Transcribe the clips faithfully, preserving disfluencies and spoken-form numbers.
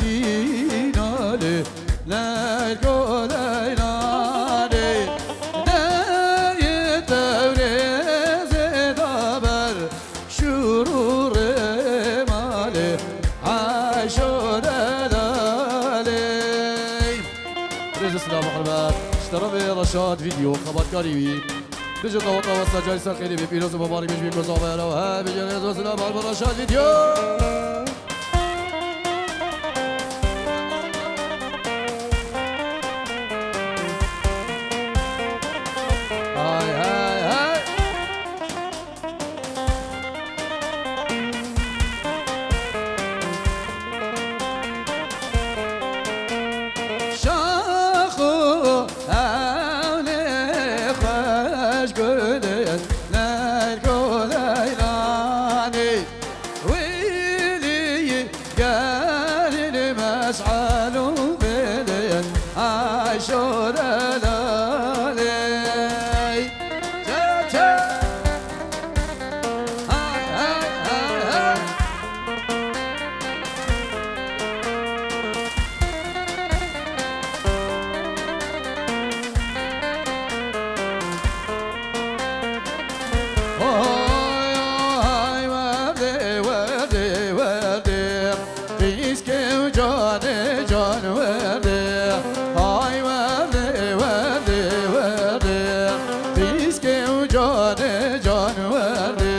Dînalê, leylo leylanê, derê Tewrêzê da ber şûr û rêmalê, eşo delalê. Rêz û silav û hurmet. Ji terefê Reşad Video, xebatkarî wî. Bêje daweta we ser carî ser xêrê bê, pîroz û mubarek bê ji vî ku zavera we. He, bêje rêz û silav û hurmet Reşad Video. Hay, hay, hay. Şaxo ewnê xweş gulên, leylo leylanê. Wîlî gelin meş'el û bilin, ay şore laley. Çe, çe. Hay, hay, hay, hay. Oy, oy, werdê, werdê, werdê. Pîskê û canê can werdê. Hay werdê, werdê, werdê. Pîskê û canê can werdê.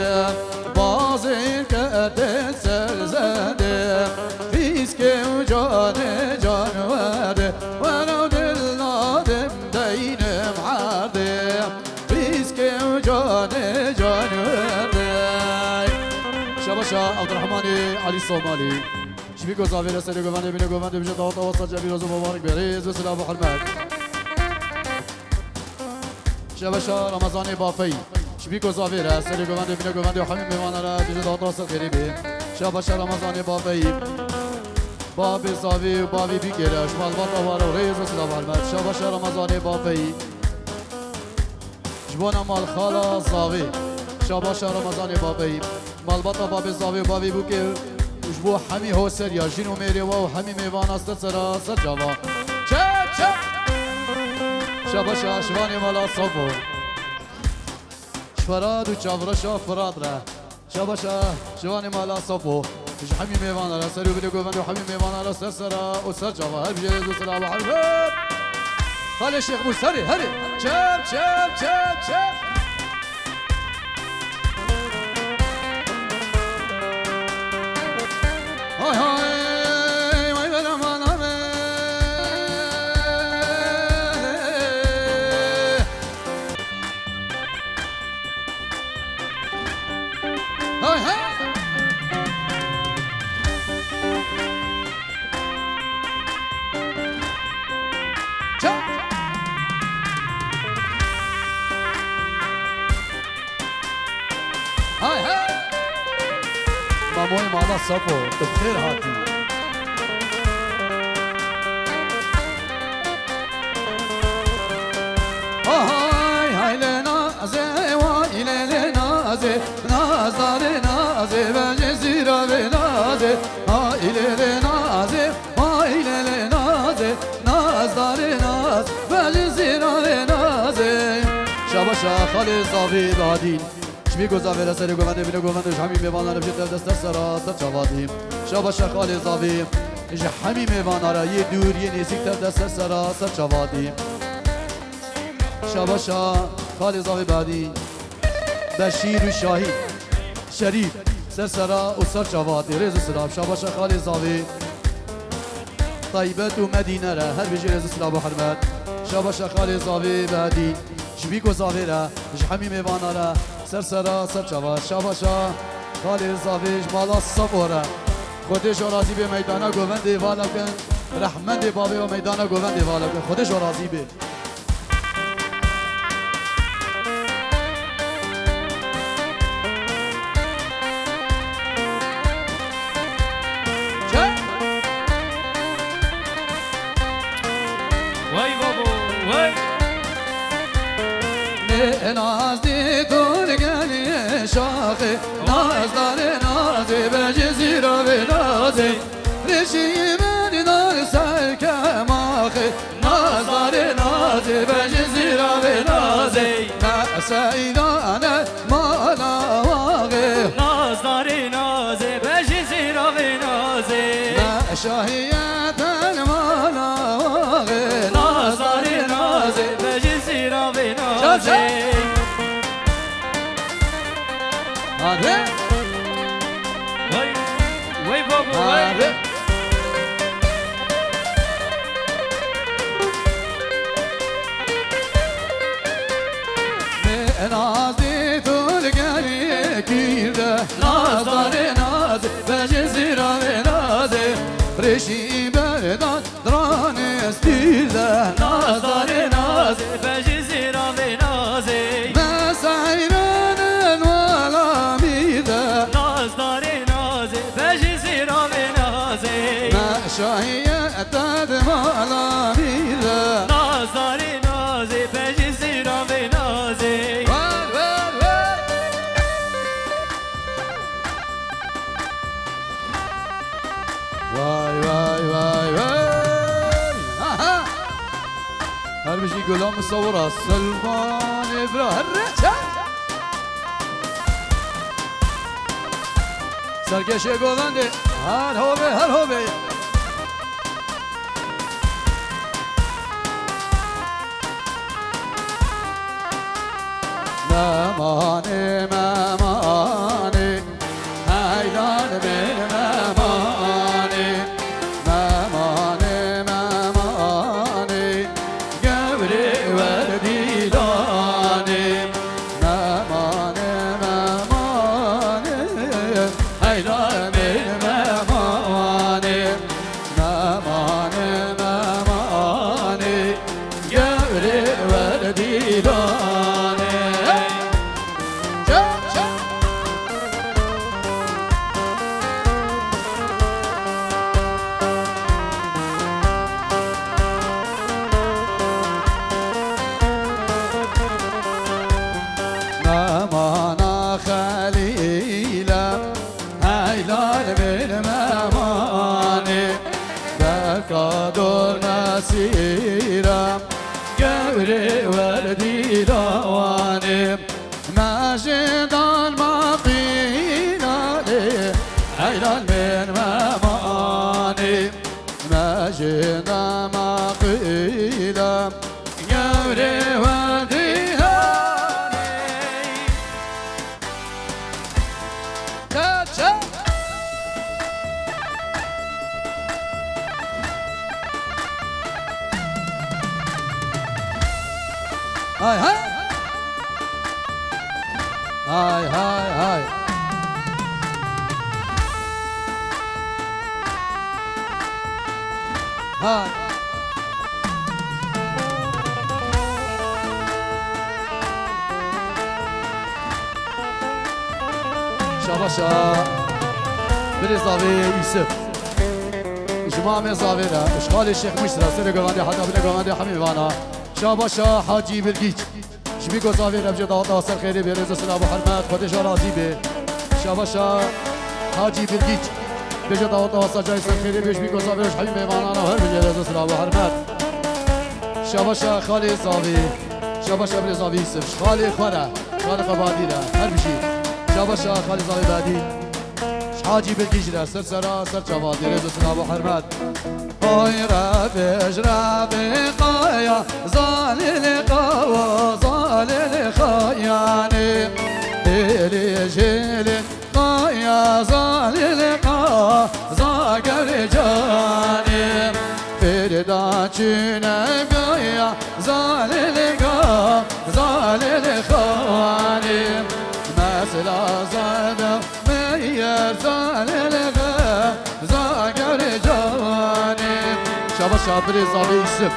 Bazên kete ser zedê. Pîskê û canê can werdê. Wero dil nadim deynim erdê. Pîskê û canê can werdê. Şabaşa Abdurrahmanê Elî Somalî. Ji vî ku zavê re serê govendê bîne govendê bije daweta we ser cebî roz û mubarek be. Rêz û silav û hurmet. Şabaşa Ramazanê Bafeyî. Ji vî ku zavê re serê govendê bîne govendê û hemî mêvana re bije daweta we ser xêrê bê. Şabaşa Ramazanê Bafeyî. Babê zavê û bavê bîkê re ji malbata we re rêz û silav û hurmet. Şabaşa Ramazanê Bafeyî. Ji bona malxala zavê. Şabaşa Ramazanê Bafeyî. Malbata babê zavê û bavê bûkê û ji bo hemî hoseriya jin û mêrê we û hemî mêvana ser sera ser çava. Çep, çep! Şabaşa şivanê mala Safo. Ji Ferad û çavreşa Firat re. Şabaşa şivanê mala Safo. Ji hemî mêvana re ser û bilê govend û hemî mêvana re ser sera û ser çava. Her bijê rêz û silav û hurmet. Xalê Şêx Mûs, herê, herê. Çep, çep, çep, çep. Hay hay, vay bela mala be. Hay hay. Çal. Hay hay. Mamoyê mala Safo, tu bi xêr hatî. Hay hay lê nazê, way lê lê nazê, nazdarê nazê, vecê zîra vê nazê. Hay lê lê nazê, way lê lê nazê, nazdarê naz, vecê zîra vê nazê. Şabaşa xalê zavê dadîn. Ji vî ku zavê re serê govendê bîne govend û ji hemî mêvanan re bijî tev de ser sera ser çava dî. Şabaşa xalê zavê, ji hemî mêvana re yê dûr yê nêzîk tev de ser sera ser çava dî. Şabaşa xalê zavê badî. Beşîr û Şahî, Şerîf, ser sera û ser çava dî. Rêz û silav. Şabaşa xalê zavê. Taybet û Medîne re her bijî rêz û silav û hurmet. Şabaşa xalê zavê Behedîn. Ji vî ku zavê re, ji hemî mêvana re, ser sera, ser çava. Şabaşa xalê zavê ji mala Safo re. Xwedê ji we razî bê meydana govendê vala kin. Rehmendê bavê we meydana govendê vala kin. Xwedê ji we razî bê. Wey babo, wey. Lê naz dî tur geliyê şaxê, nazdarê nazê, becê zîra vê nazê. Rêşî me Seydane mala waxê. Nazdarê nazê, bejî zîravê nazê. Me şahiye ten mala waxê. Nazdarê nazê, bejî zîravê nazê. Çal, çal. Hadi. Wey, wey babo, wey. Hadi. Nazê tu li gerê kîr de, nazdarê nazê, bejê zîravê nazê, rêşî berdan stranê stîr de, nazdarê nazê, bejê zîravê nazê, me seyranin welamî de, nazdarê nazê, bejê zîravê nazê, me şahiye te di mala mî de. Nazdarê nazê, bejê zîravê nazê. Ver, ver, ver. Vay, vay, vay, vay. Aha. Her bijî Gulam Musawira, Silvanê bira, her reçe. Serkeşê govendê, her hovê, her hovê. Memanê, memanê, heyran min memanê. Memanê, memanê, gewrê werdîlanê. Memanê, memanê, heyran min memanê. Memanê, memanê, gewrê werdîlanê. Çal, çal. Memana Xelîle, heylan min memanê, berka dor mesîre, gewrê werdî lawanê. Mejîdan maqîlanê, heylan min memanê. Mejîdan maqîle, gewrê werdîlanê. Çal, çal. Hay, hay. Hay, hay, hay. Hay. Şabaşa birê zavê Yusuf. Ji mamê zavê re, ji xalê Şêx Mûş re, serê govendê heta binê govendê hemî vana. Şabaşa Hacî Bilgîç. Ji bî ku zavê re bêje daweta ser xêrê bê, rêz û silav û hurmet, Xwedê ji we razî bê. Şabaşa Hacî Bilgîç. Bêje daweta ser cayê ser xêrê bê, ji bî ku zavê re ji hemî mêvanan re her bêje rêz û silav û hurmet. Şabaşa xalê zavê. Şabaşa birê zavê Yusuf. Ji xalê xwe re. Xalê xwe Badî re. Her bijî. Şabaşa xalê zavê Badî. Ji Hacî Bilgîç re ser sera, ser çava, rêz û silav û hurmet. Oy revêj revê qaya, zalê lê qawa, zalê lê xayanê. Hêlê jêlê qaya, zalê lê qaza, gewrê canê. Fêrda çûne gaya, zalê lê ga, zalê lê xanê. Mesela zada Meyer zalê lê ga, za gewrê canê. Şabaşa birê zavê Yusuf.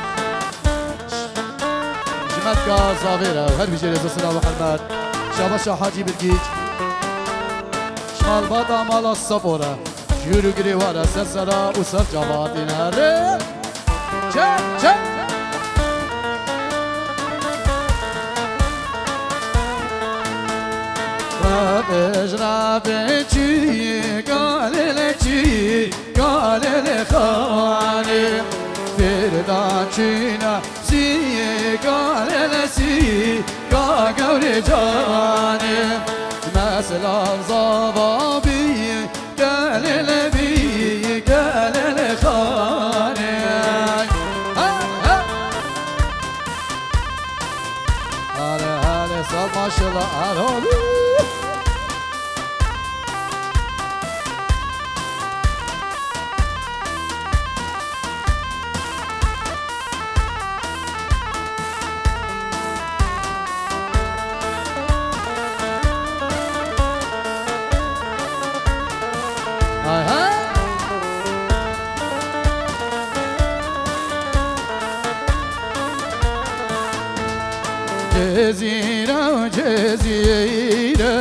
Ji metka zavê re, her bijê rêz û silav û hurmet. Şabaşa Hacî Bilgîç. Ji malbata mala Sabo re. Jûr û girê wa re ser sera û ser çava tîne re. Çek, çek. Revêj revê çûyî, galê lê çûyî, galê lê xanê. Fêrda çûna sî, galê lê sî, ga Gewrê canê, mesela zava bî, gelê le bî, gelê le xanê. Ha, ha. Hele, hele, sağ ol, maşallah, her hali. Hay hay. Cezîre, Cezîre.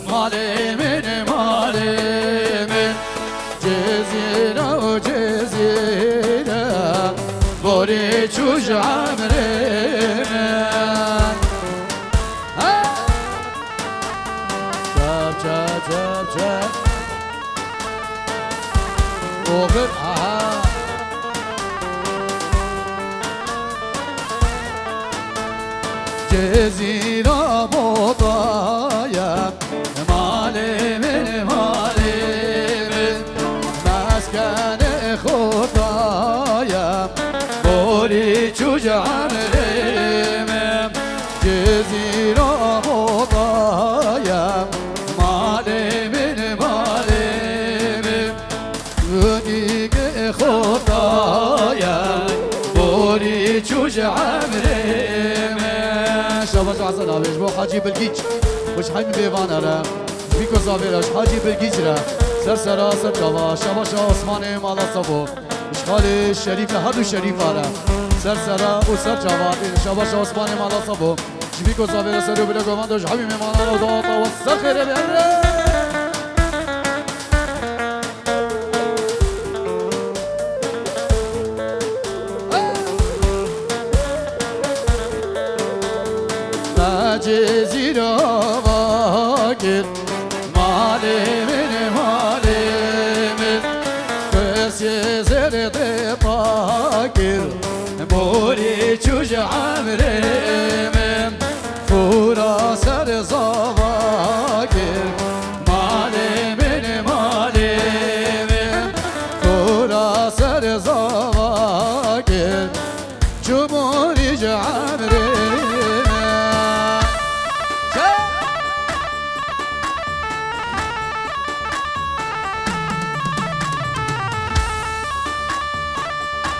Malê min, malê min, Cezîre û Cezîre, borî çû ji emrê min. Ha! Çap, çap, çap, çap. Oxir, aha. Cezîra Botaye, malê min, malê min, meskenê Xotaye, borî çû ji emrê min. Cezîra Botaye, malê min, malê min. Gundî ke Xotaye, borî çû ji emrê me. Şabaş Hasan abi, ji bo Hacî Bilgîç, û ji hemî mêvan re, ji vî ku zavê re, ji Hacî Bilgîç re, ser sera, ser çava, şabaş Osmanê mala sabo, ji xalê Şerîf re, her du Şerîfa re, ser sera û ser çava, şabaş Osmanê mala sabo, ji vî ku zavê re ser û bile govando, ji hemî mêvanan û dawata we ser xêrê be. Me Cezîra va kir, malê min, malê min, kesê zêrê dê pa kir, borî çû ji emrê min. Fûra ser zava kir, malê min, malê min. Fûra ser zava kir, çû borî ji emrê min.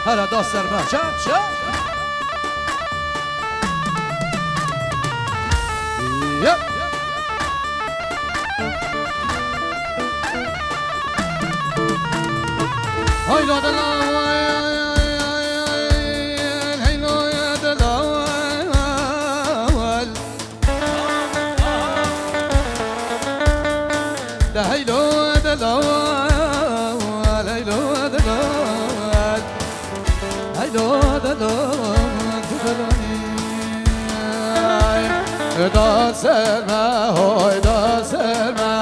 Hele da ser me. Çap, çap. Yep. Hayda da la, hayda da la. De heylo de lal, heylo de lal, heylo de lal, tu de lal. Da ser me, hoy da ser me,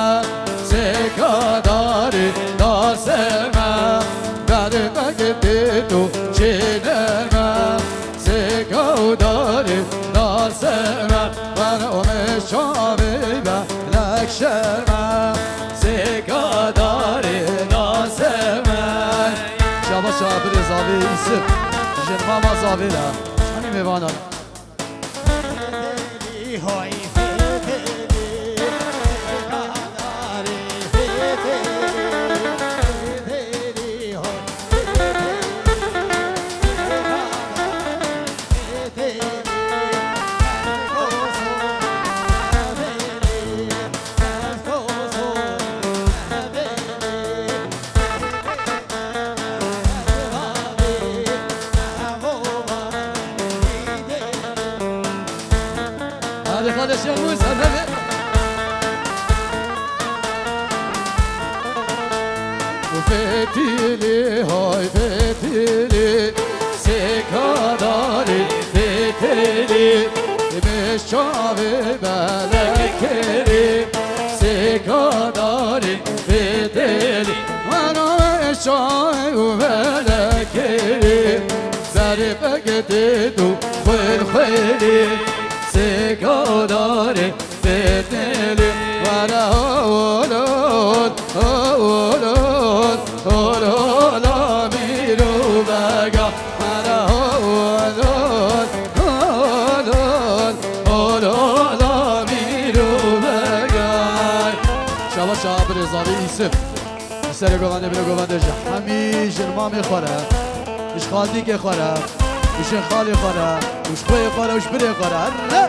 sêka darî da ser me, berê me gitê tu çêner me. Sêka û darê da ser me, bera û me çavê be lek şer me. Sêka darê da ser me. Şabaş birê zavê Yusuf, jin mama zavê de. Hanî mêvanan. Hadi kardeşim, bu sen de. Fetili, hay fetili, sêka darî fetili, miş çavê belekirî, sêka darî fetili, wera miş çavê belekirî, zerî peketê tu xwêl xwêlî, sêka Fêtêlî were holol, holol, holol, amîr û bega. Were holol, holol, holol, amîr û bega. Şabaş a birêz avê Îsif. Ji serê govendê bine govendê ji hemî jin mamê xwe re, ji xaltîkê xwe re, û jin xalê xwe re, û ji xweyê xwe re, û ji birê xwe re. Here!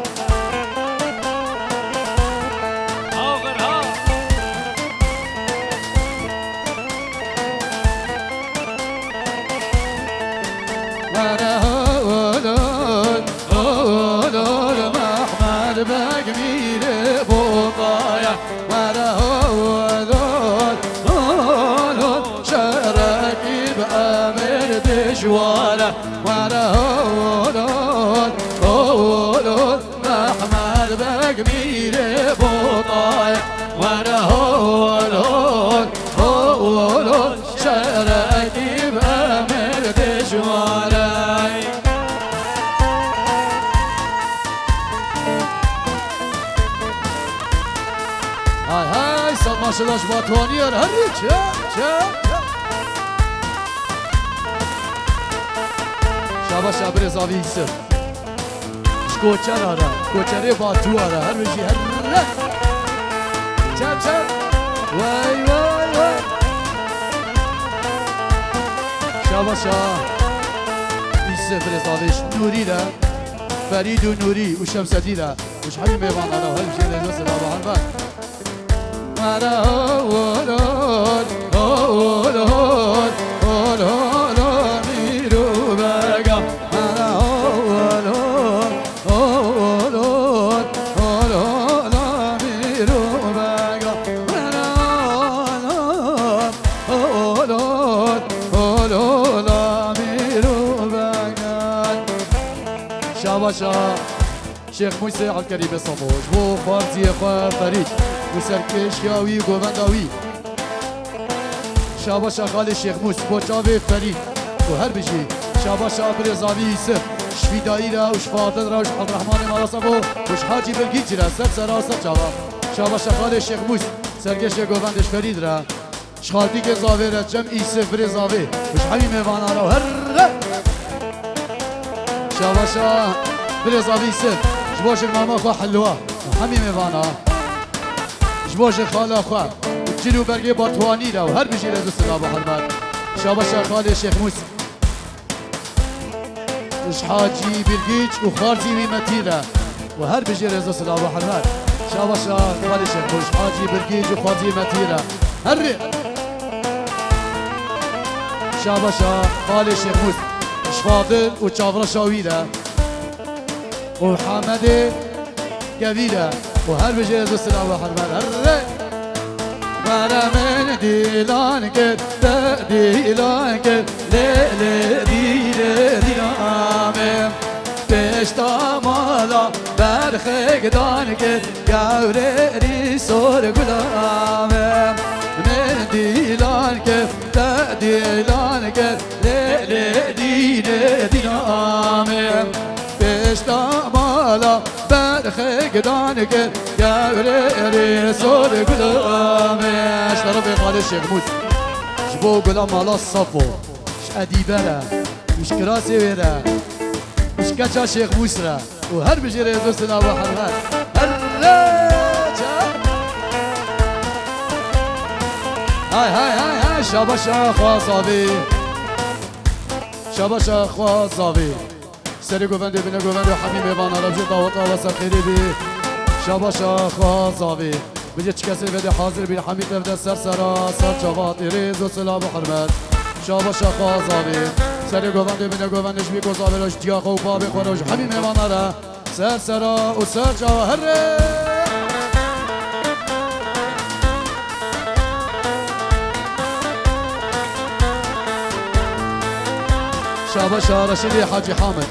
Were holol, holol, Mehmed Beg mîrê Botaya. Were holol, holol, şerekî bi emir dijwar e. Were holol, holol, Mehmed Beg mîrê Botay. Were holol, holol, şerekî bi emir dijwar e. Hay hay, sed maşallah ji Batwaniyê re, herî çe, çe, çe. Şabaş ya birêz avî Yusuf. Ji koçera re, koçerê Batûa re, her bijî her re. Çep çep. Wey wey wey. Şabaş ha. Îse birêz avê ji Nûrî re, Ferîd û Nûrî û Şemsedî re. Û ji hemî mêvanan re, her bijî rêz û silav û hurmet. Mara holol, holol, holol, amîr û bega. Mara holol, holol, holol, amîr û bega. Mara holol, holol, holol, amîr û bega. Şabaş ha. Şêx Mûsê Elkerîmê Samo, ji bo xwarziyê xwe Ferîd û serkêşiya wî, govenda wî. Şabaşa xalê Şêx Mûs, bo çavê Ferîd û her bijî. Şabaşa birêz avî Yusuf, ji Fîdayî re û ji Fadil re û ji Elrehmanê mala Samo û ji Hacî Bilgîç re, ser sera ser çava. Şabaşa xalê Şêx Mûs, serkêşê govendê ji Ferîd re. Ji xaltîkê zavê re, çem Îsif birêz avê û ji hemî mêvana re û here. Şabaşa birêz avê Îsif, ji bo jin mama xwe Hilwa û hemî mêvana. Ji bo jin xala xwe û cil û bergê Batwanî re û her bijî rêz û silav û hurmet. Şabaşa xalê Şêx Mûs. Ji Hacî Bilgîç û xwarzî wî Metî re. Û her bijî rêz û silav û hurmet. Şabaşa xalê Şêx Mûs, ji Hacî Bilgîç û xwarzî Metî re. Herrê. Şabaşa xalê Şêx Mûs, ji Fadil û çavreşa wî re. û Hamedê Kevî re û her bijî rêz û silav û hurmet. Herre! Were min dîlan kir, te dîlan kir, lê lê dîlê dîlamê. Pêşta mala berxek dan kir, gewrê rî sor gulamê. Min dîlan kir, te dîlan kir, lê lê dîlê dîlamê. Pêşta mala berxek dan kir, gewrê rê sor gulamê. Ji terefê xalê Şêx Mûs. Ji bo gula mala Safo, ji Edîbe re, ji kirasê wê re, ji keça Şêx Mûs re û her bijî rêz û silav û hurmet. Herre çe. Hay hay hay hay, şabaşa xwe zavê. Şabaşa xwe zavê. Serê govendê bine govendê hemî mêvana re bijî daweta we ser xêrê bî. Şabaşa xwe zavê. Bijî çi kesê vede hazir bî, hemî tevde ser sera, ser çava tê rêz û silav û hurmet. Şabaşa xwe zavê. Serê govendê bine govendê ji wî ku zavê re ji diya xwe û bavê xwe re û ji hemî mêvana re. Ser sera û ser çava herre. Şabaşa Reşîdê Hacî Hamid.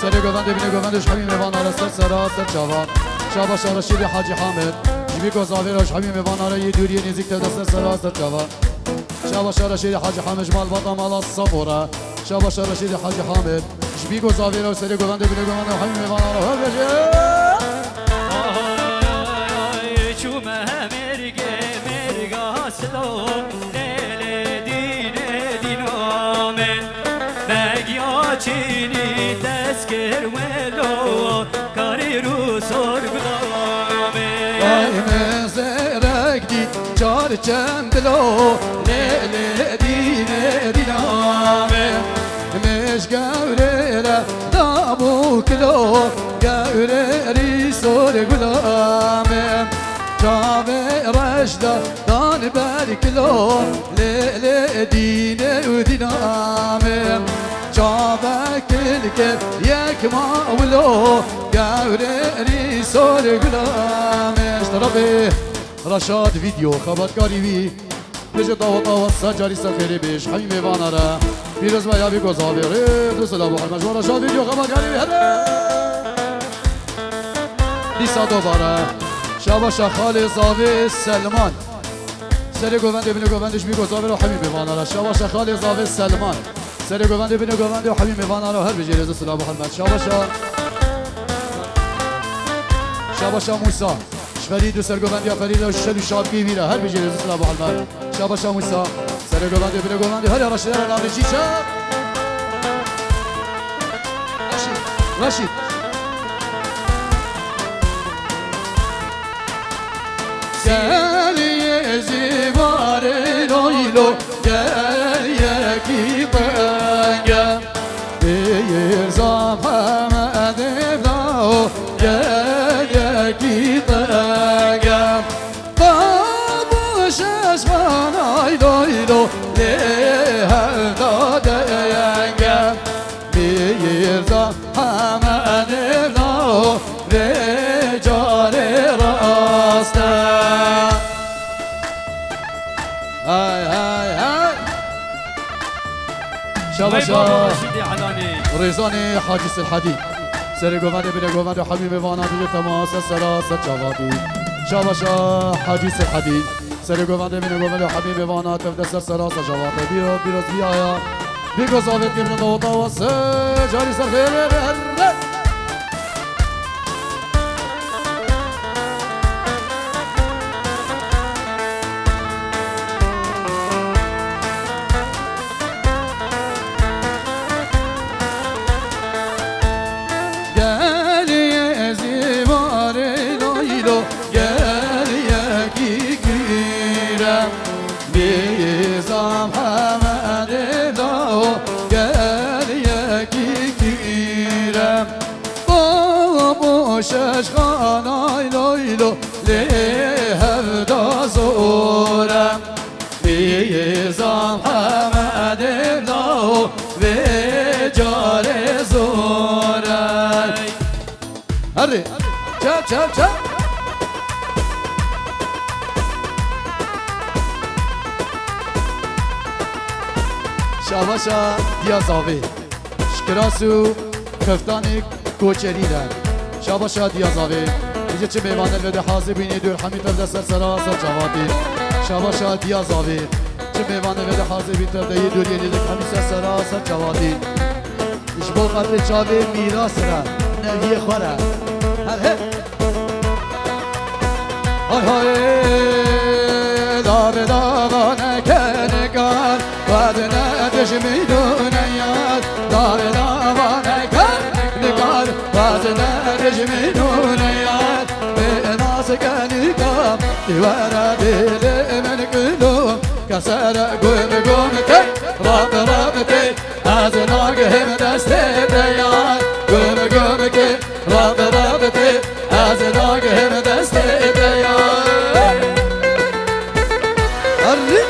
Serê govendê bîne govendê ji hemî mêvana re ser sera ser çava. Şabaşa Reşîdê Hacî Hamid. Ji vî ku zavê re ji hemî mêvana re yê dûriyê nêzîk te de ser sera ser çava. Şabaşa Reşîdê Hacî Hamid ji malbata mala Safo re. Şabaşa Reşîdê Hacî Hamid. Ji vî ku zavê re û serê govendê bîne govendê hemî mêvana re. Hevêje! Silo, lê lê dînê dîna min, vegiya çînî dest kir welo, karî rû sor guda min. Ay min zêrek dî çar çend lo, lê lê dînê dîna min, mij gewrê re dabû kilo, gewrê rî sor guda min. Çavê reş da dan ber kilo, lê lê dînê û dîna min. Çavek kilkê yek ma wilo, gewrê rî sor gula min. Ji terefê Reşad Video, xebatkarî wî, bêje tawa tawa sed carî ser xêrê bê ji hemî mêvana re. Pîroz be ya Bîko Zavê, rê du sila bo herme ji bo Reşad Video, xebatkarî wî, here. Dîsa dobare. Şabaşa xalê Zavê Selman. Serê govendê, binê govendê ji Bîko Zavê re hemî mêvana re. Şabaşa xalê Zavê Selman. Serê govendê, binê govendê û hemî mêvana re her bijê rêz û silav û hurmet. Şabaşa. Şabaşa Mûsa. Ji Ferîd û sergovendiya Ferîd û şel û şapkî wî re her bijê rêz û silav û hurmet. Şabaşa Mûsa. Serê govendê, binê govendê, her ya reşîdara navê çî çe. Reşîd. Reşîd. Geliyê zîvarê loylo, geliyekî tenge. Bêyê zam Hemedê Evla, geliyekî tenge. Qabo şeş xanay loylo, lê hevda denge. Bêyê zam Hemedê Evla, vê carê rast e. Hay, hay, hay. Şabaşa. Vay baba Reşîdê Elanî. Rêzanê Hacî Silhedî. Serê govendê, binê govendê hemî mêvana dibê temas ser sera ser çavatî. Şabaşa Hacî Silhedî. Serê govendê, binê govendê hemî mêvana tev de ser sera ser çavatî. Bîro, bîro ziyaya. Bîko Zavê kêmine daweta wase. Carî ser xêrê re. Geliyê zîvarê loylo, geliyekî kîre. Bîzam Hemedê Evla, geliyekî kîre. Babo şeş xanay loylo, lê hevda zor e. Bîzam Hemedê Evla, vê carê zor e. Herê. Çap, çap, çap. Şabaşa Diya Zavê. Ji Kiras û Keftanê Koçerî de. Şabaşa Diya Zavê. Bize çi mêvanên ve de hazir bînî dûr hemî tev de ser sera ser çavatî. Şabaşa Diya Zavê. Çi mêvanên ve de hazir bî tev de yê dûr yê nêzik hemî ser sera ser çavatî. Ji bo qetrê çavê mîras re, neviyê xwe re. Her he. Hay hay, dave dava neke nikar, xwedine dijmînû neyar. Dave dava neke nikar, xwedine dijmînû neyar. Bê nas kenika, were dêlê min kulû, kesere gum gum tê, rab rab tê. Ez nagihim destê te yar, gum gum kê, rab rab tê. Ez nagihim destê te yar. Errî.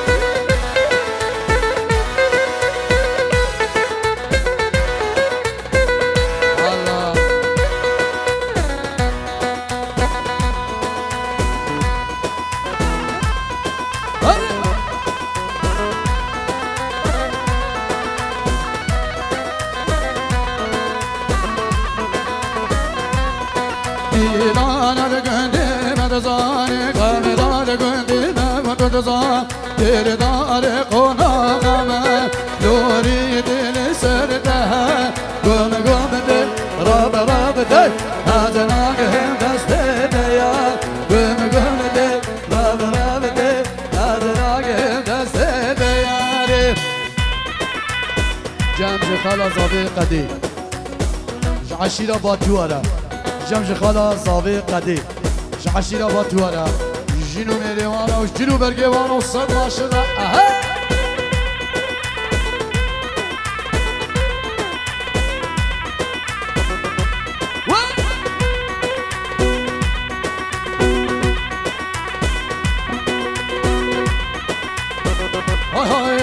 Allah. Dîlan li gundê me dizanê, Xemîda li gundê me dizan. Kêrdarê qonaxa me, lorî dê li ser te he. Gum gum dê, rab rab dê, ez nagihim destê te ya. Gum gum dê, rab rab dê, ez nagihim Cem ji xala Zavê Qedê. Ji eşîra Batuwara. Cem ji xala Zavê Qedê. Ji eşîra Batuwara. Jin û mêrê wan re û jin û bergê wan re û sed maşallah. Ehe! Hay hay,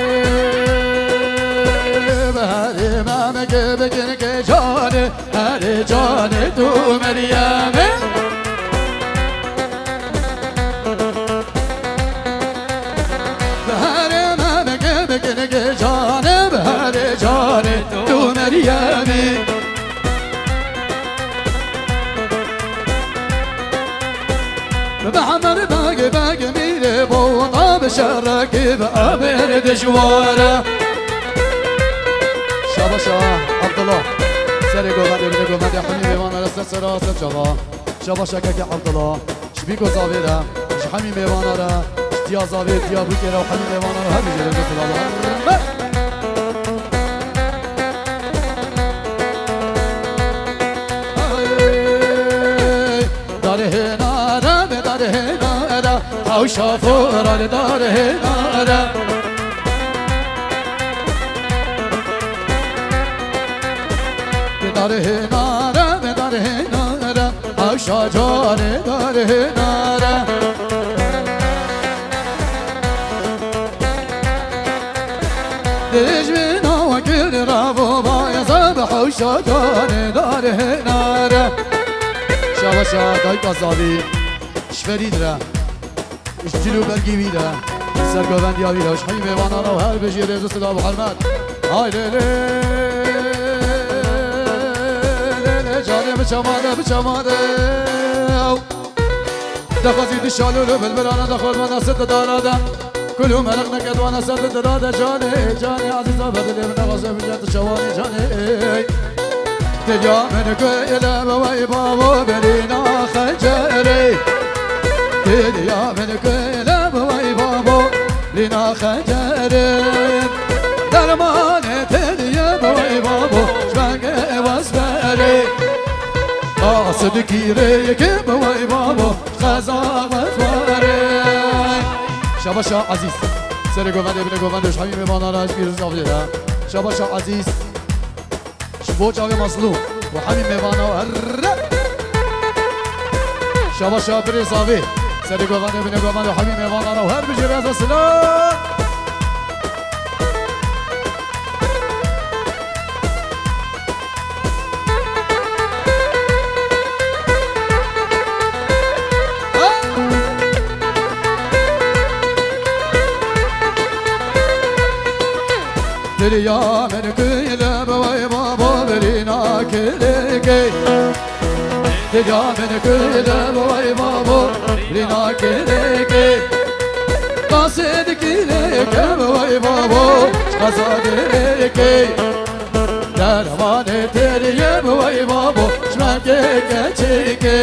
beherê me meke bikin ke canê, herê canê tu Meryemê. Beherê me meke bikin ke canê, herê canê tu Meryemê. Bi Mehmed Beg, Beg mîrê bota, bi şerekî bi emir dijwara. Şabaşa Abdullah. Serê govendê bide govendê hemî mêvana re ser sera ser çava. Şabaşa keke Abdullah. Ji bî gozavê re, ji hemî mêvana re, ji Tiya Zavê, Tiya Bûkê re û hemî mêvana re her bijêre gotina bi hurmet. Hey, darê hêna re, be darê hêna re, hewşa fora li darê hêna re. Be darê hêna re, be darê hêna re, hewşa canê darê hêna re. Dijmîna we kir ravo bayaza bi hewşa canê darê hêna re. Şabaşa dayka Zavî, ji ferî re, ji cil û bergî wî re, ji sergovendiya wî re, ji hemî mêvanan û her bijî rêz û silav û hurmet. Hay lê lê, lê lê, canê biçe mare, biçe mare. Dexwazî di şalûl û bilbilana dexwaz vana sit dara de. Kul û meriq neket vana ser di dira de canê, canê ezîza bedilê min nexwase bice tu çawanî canê. Têdiya min ku ile bi wey babo berîna xencerê. Têdiya min ku ile bi wey babo berîna xencerê. Dermanê têdiye bi wey babo ji bengê wesberê. Qas dikî rêyekê bi wey babo. Qeza xwe xwarê. Şabaşa Ezîz. Serê govendê binê govendê ji hemî mêvana re ji bîr zavê re. Şabaşa Ezîz. Ji bo çavê Mazlûm û hemî mêvana herre. Şabaşa birê zavê. Serê govendê binê govendê hemî mêvana re û her bijî rêz û silav. Diliya min ku ile bi wey babo birîna kilekê. Diliya min ku ile bi wey babo birîna kilekê. Qasê dikî lêke bi wey babo qeza girêkê. Dermanê têriyê bi wey babo ji me kê keçikê.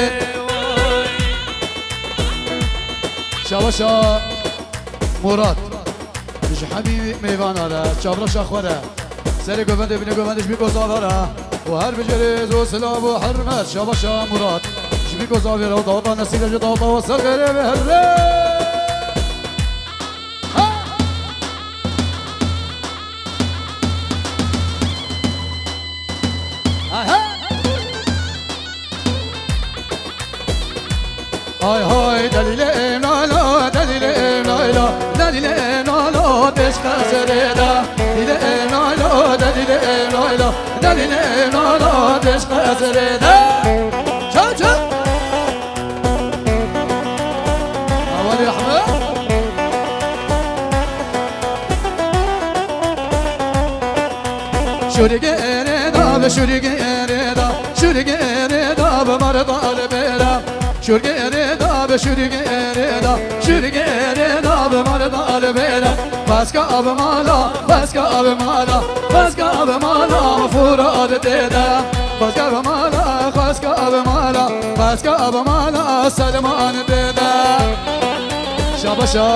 Şabaşa Murat. Ji hemî mêvana re, çavreşa xwe re. Serê govendê binê govendê ji bî gozava re. Û her bijê rêz û silav û hurmet. Şabaşa Murat. Ji bî gozavê re û daweta nesîre ji daweta we ser xêrê ve herre. Hay hay delîlê nala, delîlê nala, delîlê nala, deş qezerê de. Delîlê nala, delîlê nala, delîlê nala, deş qezerê de. Çal, çal. Awalê Ehmed. Şurgê erê da, şurgê erê da, şurgê erê da, bi mar dal bêra. Şurgê erê da, şurgê erê da, şurgê erê da, bi mar dal bêra. Xweska bi mala, xweska bi mala, xweska bi mala, Furat dêda. Xweska bi mala, xweska bi mala, xweska bi mala, Selman dêda. Şabaşa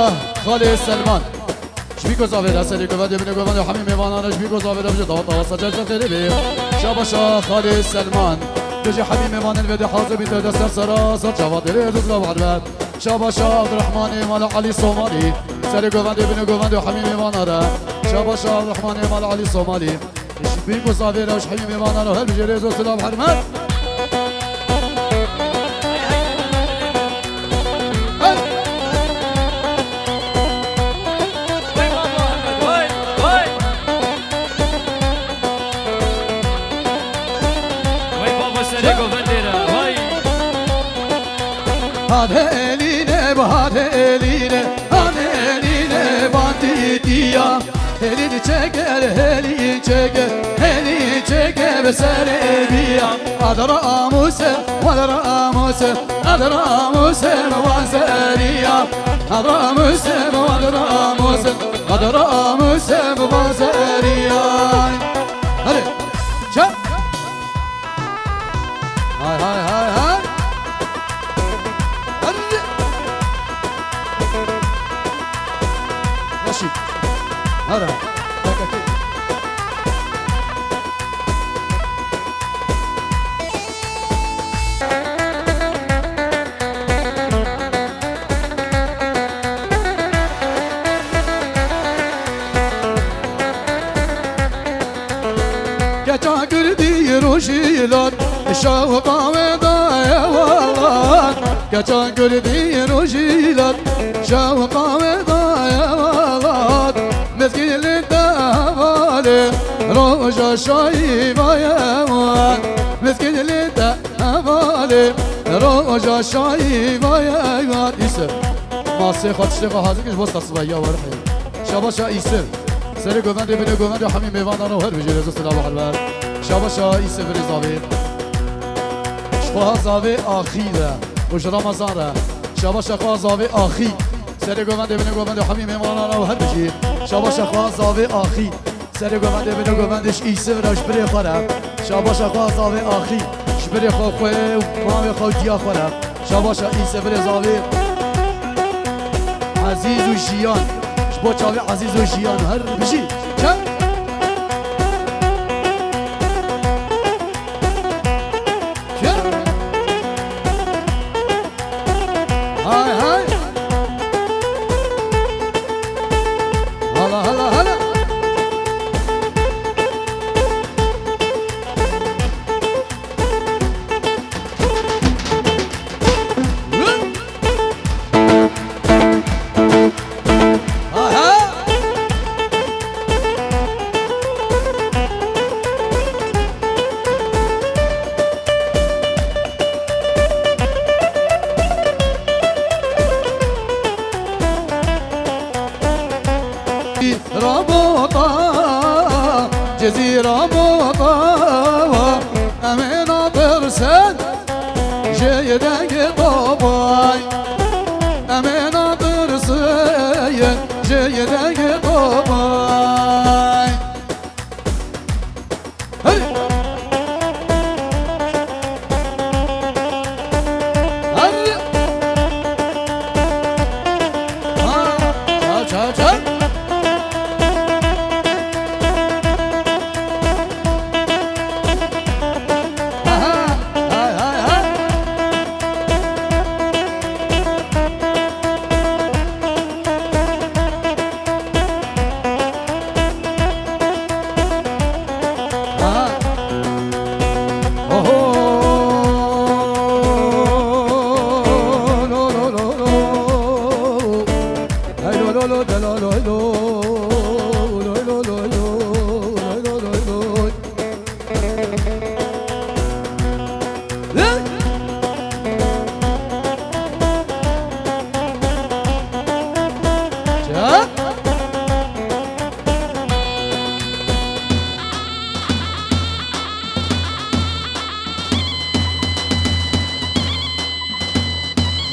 xalê Selman. Bîko zavê de serê govendê, binê govendê hemî mêvanan re ji bîko zavê de bije dawa dawa saca ji xêrê bê. Şabaşa Xalê Selman. Bije hemî mêvanên vê de hazir bîte de ser sera ser çava têrê zû silav hedibe. Şabaşa Abdurrahmanê mala Elî Somalî. Serê govendê, binê govendê hemî mêvanan re. Şabaşa Abdurrahmanê mala Elî Somalî. Ji bîko zavê re û ji hemî mêvanan re her bijê rêz û silav hurmet. Wey babo Ahmed, wey, wey. Wey babo serê govendê re, wey. Hade elîne, hade elîne, hade elîne bandîtiya. Hêlîn çeke, hêlîn çeke, hêlîn çeke bi serê biya. Adramuse, wadramuse, adramuse bi wazeriya. Adramuse, wadramuse, adramuse bi wazeriya. Hadi, çap. Hay, hay, hay, hay. Hadi. Naşî. Hara. Tekeke. Keça girdî rojî lat, şewqa wê daye welat. Keça girdî rojî lat, şewqa wê daye welat. Mizgînê te hevalê, roja şayî vaye wan. Mizgînê te hevalê, roja şayî vaye wan. Îsir. Masê xwe tiştê xwe hazir kir ji bo sersivaya werixê. Şabaşa Îsir. Serê govendê, binê govendê hemî mêvanan re û her bijê rêz û silav û helwer. Şabaşa Îsir virê zavê. Ji xwe zavê axî de û ji Ramazan re. Şabaşa xwe zavê axî. Serê govendê, binê govendê hemî mêvanan re û her bijî. Şabaşa xwe zavê axî. Serê govendê, binê govendê ji Îsir re û ji birê xwe re. Şabaşa xwe zavê axî. Ji birê xwe, xwe û mavê xwe û diya xwe re. Şabaşa Îsir virê zavê. Ezîz û Jiyan. Ji bo çavê Ezîz û Jiyan her bijî. Çe? Çe? Hay hay. Hala hala hala. Rabota, Cezîra bota, em ê natirsin. Ji dengê Topay. Em ê natirsin ji dengê Topay. Hey! Hey! Ha! Çal, çal, çal!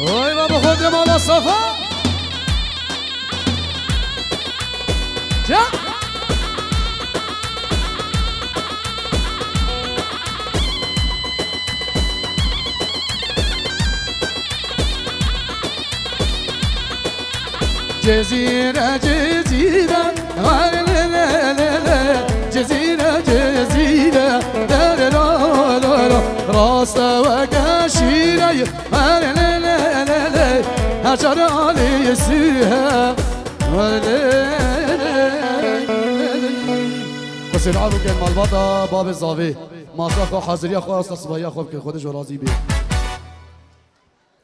Oy baba, xwedê mala Safa. Ya. Cezîre, Cezîre, were le le le le. Cezîre, Cezîre, le le lo lo lo. Raste weke şîreyê, were le le le le. Her çar alî suhe, were le le le le. Xwesêr avo ke malbata babê zavê. Masa xwe, haziriya xwe, asta sivahiya xwe bikin. Xwedê ji we razî bê.